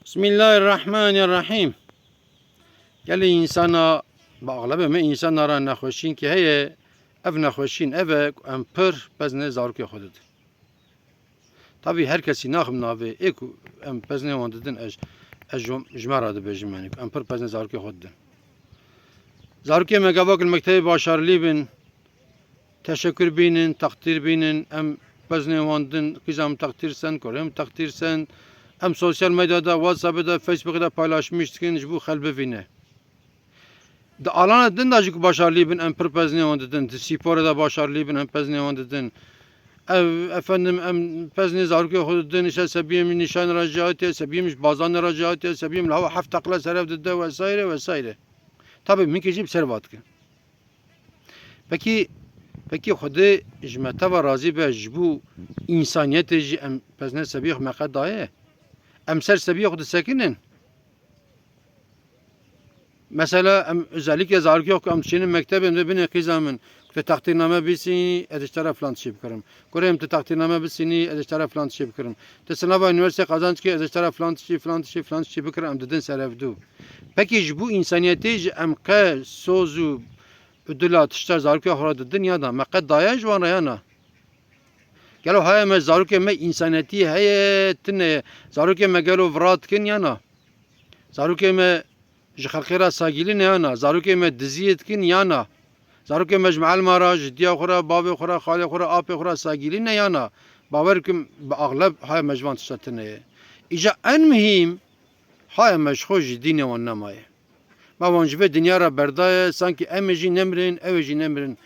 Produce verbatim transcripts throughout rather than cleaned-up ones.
Bismillahirrahmanirrahim. Gelê însana, bi axlebê me însana re nexweşînkê heye, ev nexweşîn ev e ku em pir peznê zarokê xwe didin. Tabî her kesî naxim navê ê ku em peznê wan didin, ez, ez ji, ji me re dibêjim, yanî ku em pir peznê zarokê xwe didin. Zarokê me gava ku li mektebê başarlî bin, teşekkür bînin, takdir bînin, em peznê wan din, qîza min takdir send, kurê min takdir send. Em sosyal medyada, WhatsApp'ê de, Facebook'ê de paylaşmiş dikin, ji bo xel bivîne. Di alana din de jî ku başarlî bin, em pir peznê wan didin. Di spora de başarlî bin, em peznê wan didin. Ev, efendim, em peznê zarokê xwe didin, îşte sebiyê min nîşanê re jî hatiye, sebiyê min ji bazanê re jî hatiye, sebiyê min li hava heft teqle serev dide vesaire vesaire. Tabî min kê jî bi ser va dikin. Pekî, pekî Xwedê ji me teva razî be, ji bo însaniyetê jî em pezne sebiyê xwe me qe daye? Em ser sebiyê xwe disekinin? Mesela em özellikle zarokê xwe ku em diçînin mektebê, em dê binê qîza min, ku te teqdîrname bîsînî, ez ji te re filan tiştê bikirim. Kurê min, tu teqdîrname bisînî, ez ji te re filan tiştê bikirim. Tu sinava unîversîtê qazanc dikî, ez ji te re filan tiştê, filan tiştê, filan tiştê bikirim, em didin ser ev dû. Pekî ji bo însaniyetê jî em qe soz û Û dila tişta zarokê xwe re didin ya na? Me qet daye ji wan re ya na? Gelo haya me zarokê me însanetî heye, tune ye? Zarokê me gelo vira dikin ya na? Zarokê me ji xelkê re sagîlî ne ya na? Zarokê me diziyê dikin ya na? Zarokê me ji meelma re, ji diya xwe re, bavê xwe re, xalê xwe re, apê xwe re sagîlî ne ya na? Bawer kim bi axleb haya me ji van tişta tune ye. Îca en muhîm, haya me ji xwe ji dînê wan nemaye. Me wan ji vê dinya re berdaye, sankî em ê jî nemirin, ew ê jî nemirin.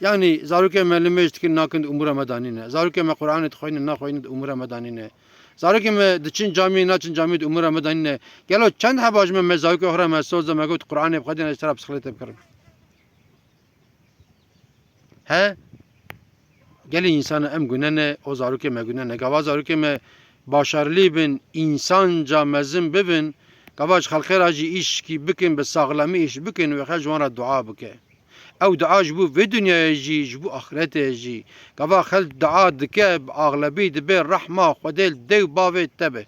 Yanî zarokê me limêj dikin, nakin, di umûra me de nîne. Zarokê me Qur'anê dixwînin, naxwînin, di umûra me de nîne. Zarokê me diçin camiyê, naçin camiyê, di umûra me de nîne. Gelo çend heba ji me, me zarokê xwe re me soz de me got, Qur'anê bixwedin, ez ji te re bisiklêtê bikirim. He? Gelê însan e, em gune ne, o zarokê me gune ne. Gava zarokê me başarlî bin, însanca mezin bibin, gava ji xelkê re jî îşkî bikin, bi saxlemî îş bikin, wê xelk ji wan re dua bike. Ew dua ji bo vê dinyayê jî, ji bo axretê jî. Gava xelk dua dike, bi axlebî dibe rehma Xwedê li dê û bavê te be.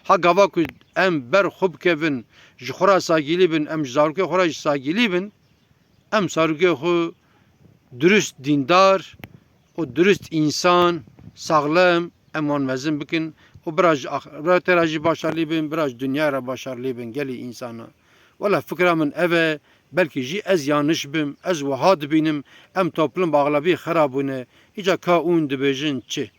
Ha gava ku em ber xwe bikevin, ji xwe re sagîlî bin, em ji zarokê xwe re jî sagîlî bin, em zarokê xwe durust dîndar û durust însan, saxlem, em wan mezin bikin û bira ji axretê re jî başarlî bin, bira ji dinyayê re başarlî bin, gelî însanan. Wela fikra min ev e, belkî jî ez yanlış bim, ez wiha dibînim, em toplum bi axlebî xera bûne, îca ka hûn dibêjin çi?